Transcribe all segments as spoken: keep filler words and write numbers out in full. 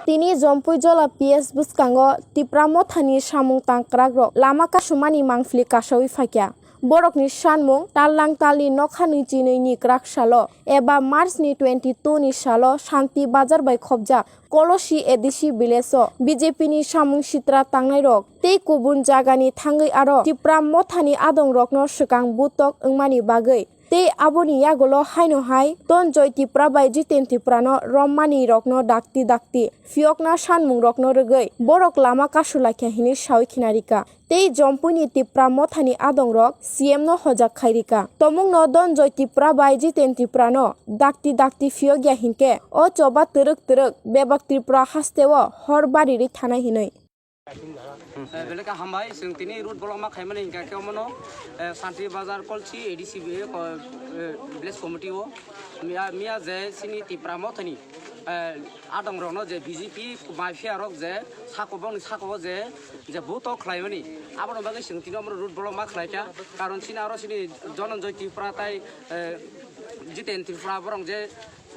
Tini Jompuijola P S bwskango Tipra Mothani samung tangkrakrok lama kasumani mangpili kasaui phaikha. Borokni sanmung, tallang talni nokha nwi chinwi ni kwrak salo eba March ni twenty two ni salo Shanti Bazar bai khopjak Kolosi A D C village o B J P ni samung sitra tangnairok tei kubun jagani thangwi aro Tipra Mothani adongrokno swkang butok wngmani bagwi tei aboni yagulo haino hai Tonjoy Tipra bai Jiten Tiprano rommani rokno dakti dakti phiyokna sanmungrokno rwgwi borok lama kasulaikha hinwi saui khina rika. Tei Jompuini Tipra Mothani adongrok C M no hojak khai rika. Tomungno Donjoy Tipra bai Jiten Tiprano dakti dakti phiyokya hinkhe o choba twrwk twrwk bebak Tripura hasteo hor bariri thanai hinwi. Eh, belai khe hambai, chwng tini road block ma khaimani hinkha khe omono, eh, Shanti Bazar Kolsi A D C B, eh, ko-, eh, village committee o miya, miya je chini Tipra Mothani, eh, adongrokno je B J P mafia rok je sako bongni sako o je, je butok khlaimani, aboni bagwi chwng tini omono road block ma khlaikha, karon chini aro chini Dhananjay Tripura tai, eh, Jiten Tripura borok je,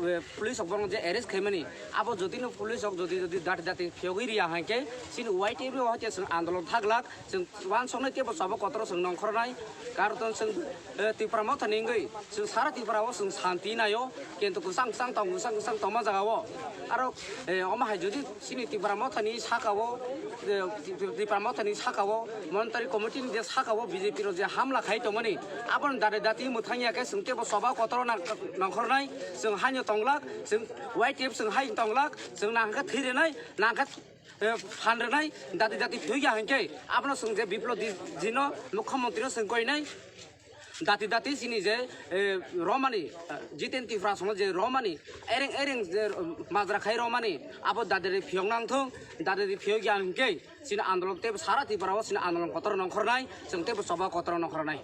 eh, police rok borok je arrest khaimani, abo jodi no police rok jodi jodi dati dati phiyogwi riya hinkhe chini Y T F ni o hai chwng andolon thaglak, chwng wansoknai teibo choba kotor chwng nongkhornai, karon chwng, eh, Tipra Mothani wngwi chwng sara Tripura o chwng santi naio, kintu kwchang kwchang tong kwchang kwchang tongma jaga o. Aro, eh, omo hai jodi chini Tipra Mothani saka o, eh, Tipra Mothani saka o Monitari Committee ni je saka o B J P rok je hamla khai tongmani, aboni dati dati mwthang ya khe chwng teibo choba kotor o nang-, nongkhornai, chwng haino tonglak, chwng Y T F chwng hai tonglak, chwng nangkhe thwi rwnai, nangkhe eh, phan rwnai dati dati phiyokya hinkhe abono chwng je Biplop di-, jino Mukhyamantri no chwng koinai dati dati chini je, eh, romani, eh, Jiten Tripura songno je romani ereng ereng je, eh, majra khai romani abo dati dati phiyok nang thung, dati dati phiyokya hinkhe chini andolon teibo sara Tripura o chini andolon kotor nongkhornai, chwng teibo choba kotor nongkhornai.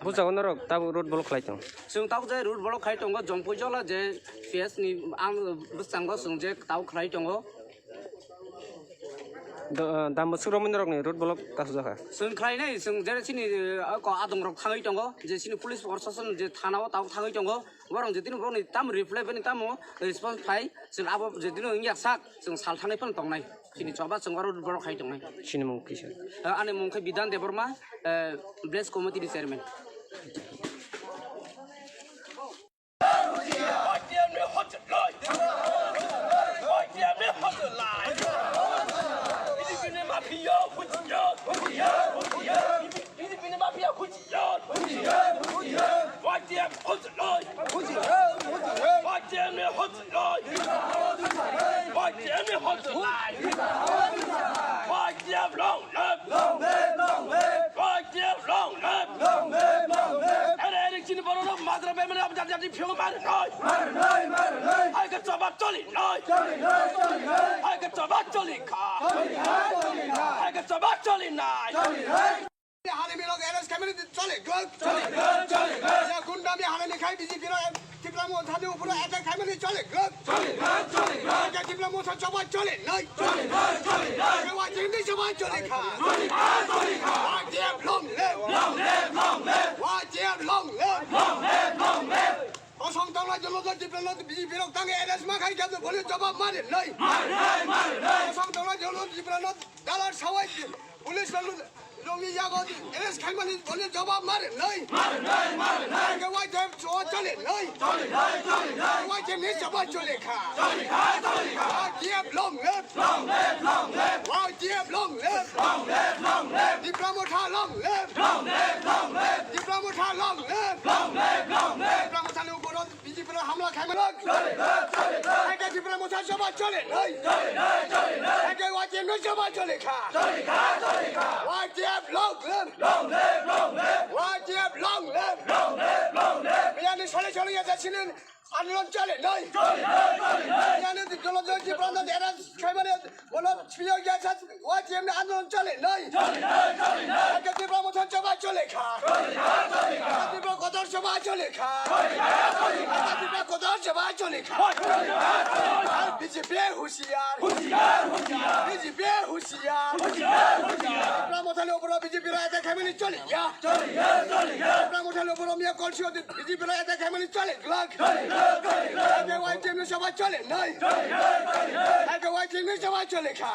Bujago norok tabuk road block khlai tong. Chwng tabuk je road block khai tongo, Jompuijola je P S ni ang bwskango chwng je tabuk khlai tongo. Do-, ah, dam bwswk romwi norokni road block kasujak kha? Chwng khlainai, chwng je chini, eh, ko adongrok thangwi tongo, je chini police proshashan je thana o tabuk thangwi tongo, borok je tini borokni tamo reply bini tamo response phai, chwng abo je tini wngya sak, chwng sal thangwi phano tongnai, chini choba chwng oro road block khai tongnai. Chini mung kisa? Eh, ani mung khe Bidhan Debbarma, eh, village committee ni chairman. Long live! Long live! Long live! Long live! Long live! Long live! Long live! Long live! Long live! Ere, ere, chini borok rok majra bai mani, abo jati jati phiyok mar noi. Mar noi, mar noi. Hai ke choba choli noi. Choli noi, choli noi. Hai ke choba choli kha. Choli kha, choli kha. Hai ke choba choli nai. Choli nai. Harami rok arrest khaimani choli glak. Choli glak, choli glak. Ya gundami harami khai B J P rok Tipra Motha ni upor attack khaimani choli glak. Choli glak, choli glak. Tipra Motha choba choli noi. Choli noi, choli noi. Ke wa jeng ni choba choli kha. Choli kha, choli kha. Y T F long live. Long live, long live. Y T F long live. Long live, long live. Kosong tongla jolo to Tipra no B J P rok tangi arrest ma khai khe boli choba mari noi. Mari noi, mari noi. Kosong tongla jolo Tipra no dalar sawai police rok nokni yago arrest khaimani boni jawab mari noi. Mari noi, mari noi. Ke Y T F choba chole noi. Chole noi, chole noi. Y T F ni choba chole kha. Chole kha, chole kha. Y T F long live. Long live, long live. Y T F long live. Long live, long live. Tipra Motha long live. Long live, long live. Tipra Motha long live. Long live, long live. Tipra Motha ni upor B J P no hamla khaimani. Chole noi, chole noi. Eke Tipra Motha choba chole noi. Chole noi, chole noi. Eke Y T F no choba chole kha. Chole kha, chole kha. Y T F long live. Long live, long live. Y T F long live. Long live, long live. Biyani sole sole ya jasini andolon chole noi. Chole noi, chole noi. Biyani dolo dolo Tipra no dera khaimani. Bono siyok ya sa, Y T F ni andolon chole noi. Chole noi, chole noi. Eke Tipra Motha choba chole kha. Chole kha, chole kha. Tipra kotor choba chole kha. Chole kha, chole kha. Tipra kotor choba chole kha. Chole kha, chole kha. B J P hushiyar. Hushiyar, hushiyar. B J P hushiyar. Hushiyar, hushiyar. Tipra Motha ni upor B J P ra attack khaimani chole ya. Chole ya, chole ya. Tipra Motha ni upor miya kolsi B J P ra attack khaimani chole glak. Chole glak, chole glak. Eke Y T F ni choba chole noi. Chole noi, chole noi. Eke Wajini jama cholika.